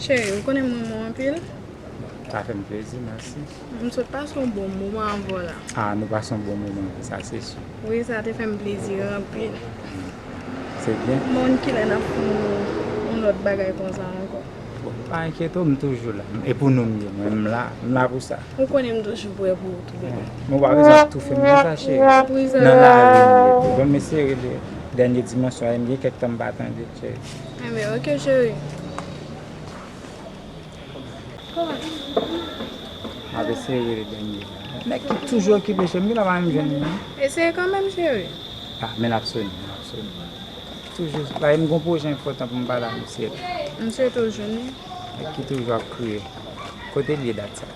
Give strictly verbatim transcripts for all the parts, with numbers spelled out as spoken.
Cheri, ou konnen m renmen w anpil. Sa fè m plezi, mèsi. M sot pase yon bon moman avè w la. Ah, nou pase yon bon moman, wi, sa se si. Wi, sa te fè m plezi anpil. Se byen. M pa konn kilè n ap fè yon, yon lòt bagay konsa ankò. Bon, pa enkyete w, m toujou la. E pou nou m ye, mwen, m la, m la pou sa. Ou konnen m toujou prè pou ou tou, bebe. Men w pa bezwen toufe m konsa, cheri. Nan lari m ye. Bon, m eseye rele dènye dimansyon, m gen kèk tan m pa tande, cheri. Enben, oke, cheri. M ap eseye rele dènye. Nèg ki toujou okipe, cheri, m gentan pa menm jwenn li, non. Eseye kanmenm, cheri. Ah, men l ap sonnen, l ap sonnen. Toujou, bay m gon pwojè enpòtan pou m pale a misye. Misye toujou ni. Nèg ki toujou ap kriye. Kote l ye dat sa?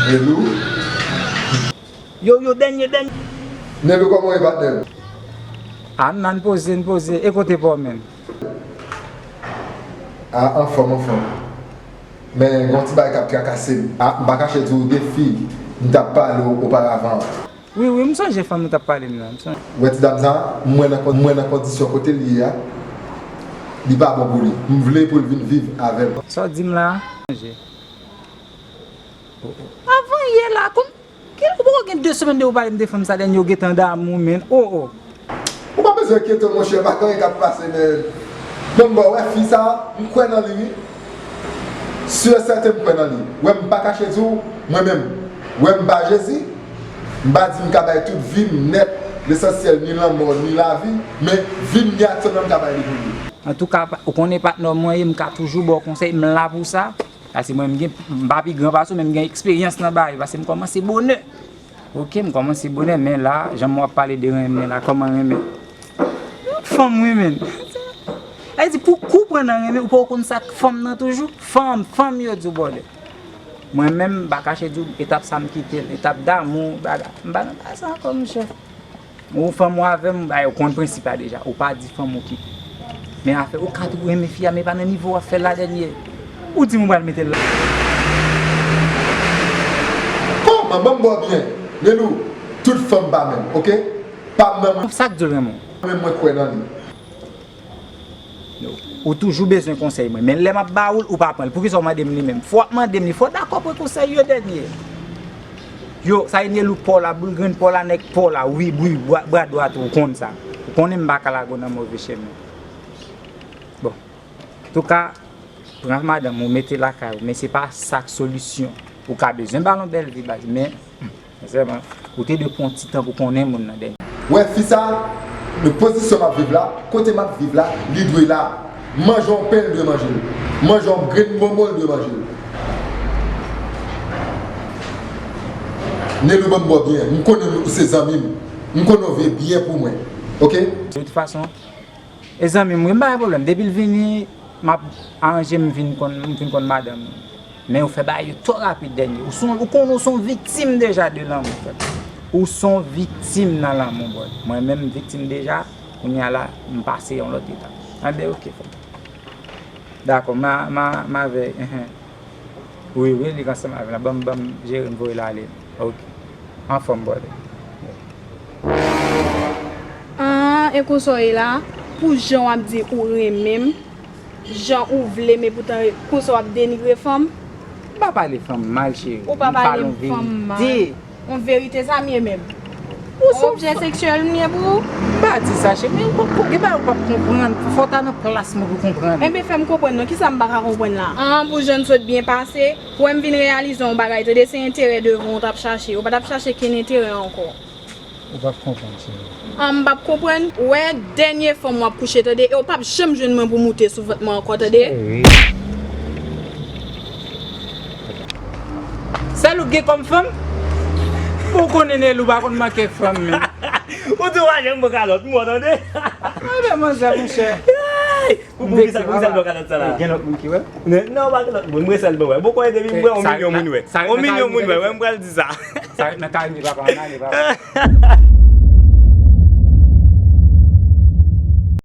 Nelou? Yo, yo, dènye, dènye. Nelou, kòman w ye, patnè? Ah, m nan poze, n poze. E kote pa w menm? Ah, anfòm, anfòm. Men gon ti bagay k ap trakase m. Ah, m pa kache di w de fi m t ap pale w oparavan an. Wi, wi, m sonje fanm ou t ap pale m nan, m sonje. Wè ti dam sa, m wè nan kon-, m wè nan kondisyon kote l ye a, li pa bon pou li. M vle pou l vin viv avè m. Sa w di m la a? Sonje. Avan yè la, kon, ki, ou poko gen de semèn depi w pale m de fanm sa dènye, ou gentan damou, men, oh, oh. Ou pa bezwen enkyete w, monchè, pa gen anyen k ap pase, men. Bon, bon, wè fi sa, m kwè nan li, wi. Si e sèten m kwè nan li. Wè, m pa kache di w, mwen menm. Wè, m pa Jezi. M pa di m ka bay tout vi m nèt, lesansyèl, ni lanmò, ni lavi, men vi m gen aktyèlman m ka bay li pou li. Antouka, ou konnen patnè mwen ye, m ka toujou ba w konsèy, m la pou sa. Paske mwen, m gen, m pa pi gran pase w, men m gen eksperyans nan bagay, paske m kòmanse bonè. Oke, m kòmanse bonè, men la, jan w ap pale de renmen la, kòman renmen? Yon fanm renmen. Sa vle di, pou kou pran nan renmen, ou poko konn sa k fanm nan toujou? Fanm, fanm yo di w bòdè. Mwen menm, m pa kache di w, etap sa m kite l, etap damou, bagay. M pa nan bagay sa ankò, monchè. Ou fanm ou avè m, bay, ou konn prensip la deja. Ou pa di fanm ou kite. Men afè, ou ka tou renmen fi a, men pa nan nivo w ap fè l la dènye. Ou di m ou pral mete l la. Kòman? Ban m ba w byen. Nelou, tout fanm pa menm, oke? Pa m nan mwen. Sa k di w renmen w? Mwen menm mwen kwè nan li. Ou toujou bezwen konsèy mwen, men lè m ap ba ou l, ou pa pran l. Poukisa w mande m li menm? Fò w ap mande m li, fò w dakò pran konsèy yo dènye. Yo, sa e Nelou paw la, boul grenn paw la, nèg paw la, wi, wi, bra, bra dwat ou, ou konn sa. Ou konnen m pa ka lage w nan move chemen. Bon, antouka, pran madanm ou, mete lakay ou, men se pa sa k solisyon. Ou ka bezwen ba l yon bèl vi, baz, men Sensèman, ou te dwe pran yon ti tan pou konnen moun nan dènye. Wè fi sa, nan pozisyon m ap viv la, kote m ap viv la, li dwe la. Manje yon pen, l dwe manje l. Manje yon grenn bonbon, l dwe manje l. Nelou, ban m ba w byen. M konnen ou se zanmi m. M konnen w vle byen pou mwen. Oke? De tout fason, E zanmi m, wi, m pa gen pwoblèm. Depi l vini, m ap aranje m vin konn, m vin konn madanm li. Men ou fè bagay yo twò rapid dènye. Ou se yon, ou konnen ou se yon viktim deja de lanmou, frè m. Ou se yon viktim nan lanmou, bòy. Mwen menm, m viktim deja. Kounye a la, m pase yon lòt etap. Anben, oke, frè m. Dakò, m a, m a, m a veye, enhen. Wi, wi, li ansanm avè l. Ban m, ban m jere m voye l ale. Oke. Anfòm, brother. Ah, e konsa w ye la, pou jan w ap di ou renmen m, jan ou vle m, epoutan konsa w ap denigre fanm. M pa pale fanm mal, cheri. Ou pa pale m fanm mal. Yon verite sa m ye menm. Ou se yon objè seksyèl m ye pou ou? M pa di sa, cheri, men pou, pou gen bagay ou p ap konprann, fò w ta nan plas mwen pou w konprann. Enben, fè m konprann non, kisa m pa ka konprann la? An, pou jan n sot byen pase, pou wè m vin reyalize yon bagay, tande, se enterè devan w t ap chache, ou pa t ap chache kenn enterè ankò. Ou p ap konprann, cheri. An, m p ap konprann? Ou wè, dènye fanm w ap kouche, tande, e w p ap janm jwenn mwen pou moute sou vant mwen ankò, tande? Cheri. Sèl ou gen kòm fanm? Ou konnen Nelou pa konn manke fanm, men. Ou di w pa janm pran kalòt, m wè, tande? Anben, manzè, monchè. Pou, pou kisa, pou kisa l pran kalòt sa la? Gen lòt moun ki wè? Non, non, pa gen lòt moun, mwen sèl mwen wè. Bon, konnen depi m wè, yon milyon moun wè. Yon milyon moun wè, wè, m pral di sa. Sa ret nan kay, li pa pran, li pa pran.